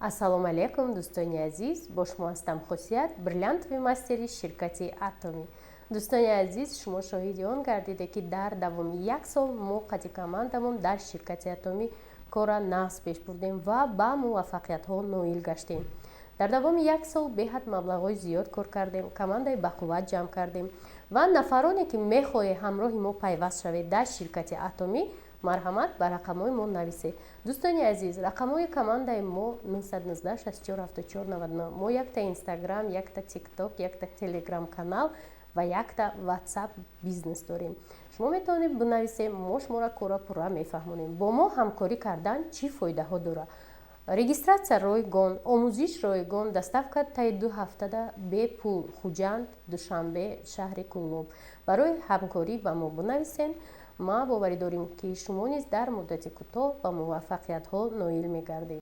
Ассалому алайкум, дӯстони азиз! Бо шумо ҳастам Хосият, бриллиантовый мастери ширкати Атомӣ. Дӯстони азиз, шумо шоҳиди он гардиде, ки дар давоми як сол мо қати командамон дар ширкати Атомӣ корра нағз пеш бурдем ва ба муваффақиятҳо ноил гаштем. Дар давоми як сол беҳад маблағҳои зиёд кор кардем, командаи бақувват ҷамъ кардем ва нафароне, ки мехоҳед ҳамроҳи мо пайваст шавед дар ширкати Атомӣ, марҳамат, ба рақамҳои мо нависед. Дӯстони азиз, рақамҳои командаи мо 919 64 74 99. Мо якта Инстаграм, якта Тикток, якта Телеграм канал ва якта Ватсап Бизнес дорем. Шумо метавонед бинависед, мо шуморо кора пурра мефаҳмонем. Бо мо ҳамкорӣ кардан чӣ фоидаҳо дорад? Регистрация ройгон, омӯзиш ройгон, доставка таи 2 ҳафтада бепул Хуҷанд, Душанбе, шаҳри Кӯлоб. Барои ҳамкорӣ ба мо бинависед. Ма боварӣ дорем, ки шумо низ дар муддати кӯтоҳ ба муваффақиятҳо ноил мегардед.